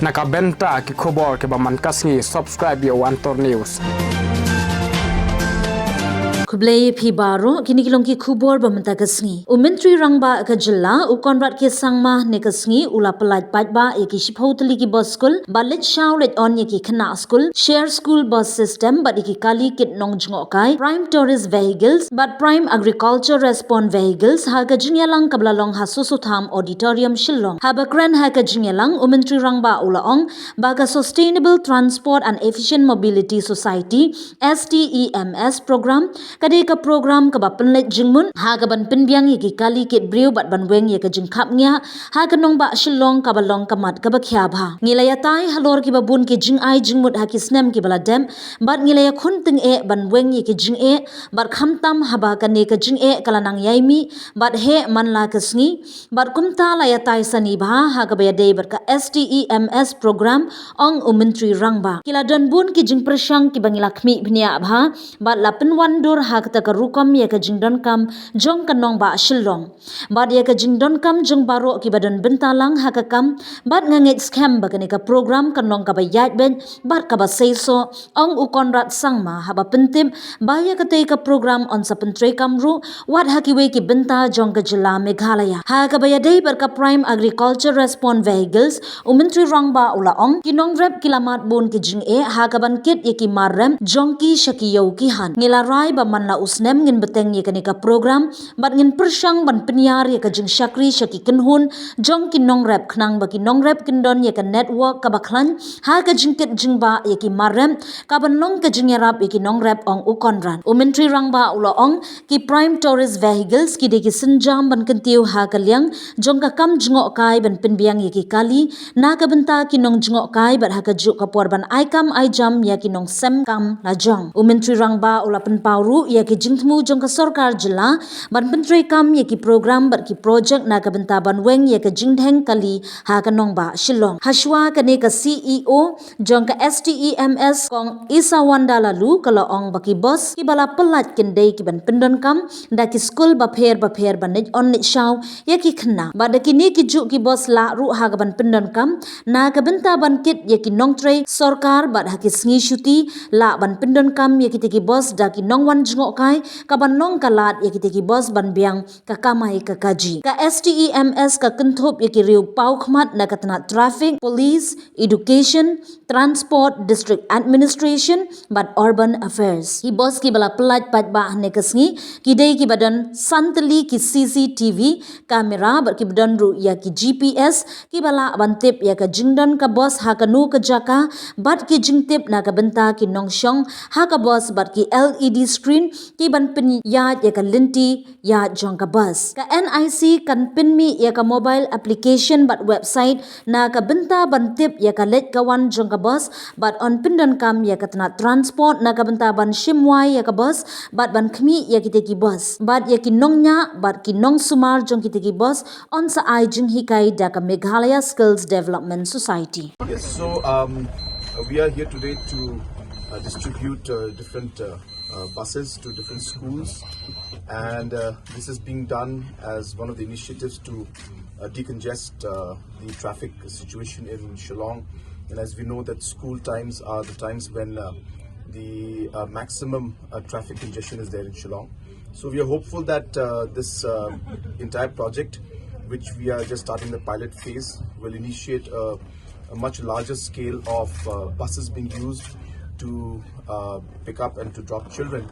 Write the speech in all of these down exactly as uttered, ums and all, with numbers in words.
Na ka bynta ki khubor kiba man ka sngi, subscribe ïa u Antor News. Khublei phi baroh, kine ki long ki khubor ba mynta ka sngi. U Myntri Rangbah ka jylla, u Conrad K Sangma, ne ka sngi u la pyllait paidbah ïa ki shiphew tylli ki bus skul ba leit shaw leit on ïa ki khynnah skul, share school bus system bad ïa ki kali kit nongjngohkai, Prime Tourist Vehicles bad Prime Agriculture Response Vehicles, ha ka jingïalang kaba la long ha Soso Tham Auditorium, Shillong. Haba kren ha ka jingïalang, u Myntri Rangbah u la ong ba ka Sustainable Transport and Efficient Mobility Society, S T E M S program, ka dei ka program kaba pynleit jingmut ha kaban pynbiang ïa ki kali kit briew bad ban weng ïa ka jingkhapngiah ha ka nongbah Shillong kaba long ka mat kaba khia bha. Ngi la ïatai halor kiba bun ki jingai jingmut ha ki snem kiba la dep, bad ngi la ïakhun tyngeh ban weng ïa ki jingeh, bad khamtam haba kane ka jingeh ka la nang ïai mih bad heh man la ka sngi, bad kumta la ïatai sani bha ha kaba ïadei bad ka S T E M S program, ong u Myntri Rangbah. Ki la don bun ki jingpyrshang kiba ngi la khmih bniah bha bad la pynwandur ha kata ka rukom ïa ka jingdonkam jong ka nongbah Shillong bad ïa ka jingdonkam jong baroh kiba don bynta lang ha ka kam, bad nga ngeit skhem ba kane ka program kan long kaba ïaid beit bad kaba seisoh, ong u Conrad Sangma haba pyntip ba ïa katei ka program yn sa pyntreikam ruh wat ha kiwei ki bynta jong ka jylla Meghalaya. Ha kaba ïadei bad ka Prime Agriculture Response Vehicles, u Myntri Rangbah u la ong, ki nongrep ki la mad bun ki jingeh ha kaban kit ïa ki mar rep jong ki sha ki ïew ki hat. Ngi la rai ba man la u snem ngin bteng ïa kane ka program bad ngin pyrshang ban pynïar ïa ka jingshakri sha ki kynhun jong ki nongrep khnang ba ki nongrep kin don ïa ka network kaba khlaiñ ha ka jingkit jingbah ïa ki mar rep, kaban long ka jingïarap ïa ki nongrep, ong u Conrad. U Myntri Rangbah u la ong, ki Prime Tourist Vehicles ki dei ki sienjam ban kyntiew ha ka liang jong ka kam jngohkai ban pynbiang ïa ki kali na ka bynta ki nongjngohkai bad ha kajuh ka por ban ai kam ai jam ïa ki nongsem kam lajong. U Myntri Rangbah u la pynpaw ruh ïa ki jingthmu jong ka sorkar jylla ban pyntreikam ïa ki program bad ki projek na ka bynta ban weng ïa ka jingdheng kali ha ka nongbah Shillong. Hashwa kane ka C E O jong ka S T E M S, Kong Isawanda Laloo, ka la ong ba ki bus kiba la pyllait kin dei kiban pyndonkam da ki skul bapher bapher ban leit on leit shaw ïa ki khynnah. Bad da kine ki juh ki bus lah ruh ha kaban pyndonkam na ka bynta ban kit ïa ki nongtrei sorkar, bad ha ki sngi shuti lah ban pyndonkam ïa kita ki bus da ki nongwan jngohkai, kaban long ka lad ïa kita ki bus ban biang ka kamai ka kaji. Ka S T E M S ka kynthup ïa ki riew paw khmat na ka tnat Traffic, Police, Education, Transport, District Administration bad Urban Affairs. Ki bus kiba la pyllait paidbah hane ka sngi ki dei kiba don san tylli ki C C T V camera bad kiba don ruh ïa ki G P S, kiba lah ban tip ïa ka jingdon ka bus ha kano ka jaka, bad ki jingtip na ka bynta ki nongshong ha ka bus, bad ki L E D screen kiban pynïaid ïa ka lynti ïaid jong ka bus. Ka N I C kan pynmih ïa ka mobile application bad website na ka bynta ban tip ïa ka leit ka wan jong ka bus, bad yn pyndonkam ïa ka tnat Transport na ka bynta ban shim wai ïa ka bus bad ban khmih ïa kita ki bus. Bad ïa ki nongñiah bad ki nongsumar jong kita ki bus yn sa ai jinghikai da ka Meghalaya Skills Development Society. Yes, so, um, we are here today to, uh, distribute, uh, different, uh, uh, buses to different schools, and, uh, this is being done as one of the initiatives to, uh, decongest, uh, the traffic situation in Shillong. And as we know that school times are the times when, uh, the, uh, maximum, uh, traffic congestion is there in Shillong. So we are hopeful that, uh, this, uh, entire project, which we are just starting the pilot phase, will initiate a, a much larger scale of, uh, buses being used to, uh, pick up and to drop children.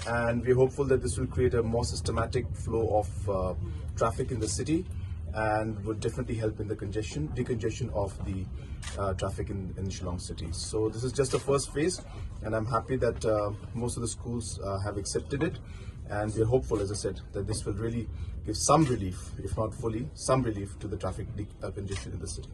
And we're hopeful that this will create a more systematic flow of, uh, traffic in the city, and would definitely help in the congestion, decongestion of the, uh, traffic in, in Shillong city. So this is just the first phase, and I'm happy that, uh, most of the schools, uh, have accepted it, and we're hopeful, as I said, that this will really give some relief, if not fully, some relief to the traffic de-, uh, congestion in the city.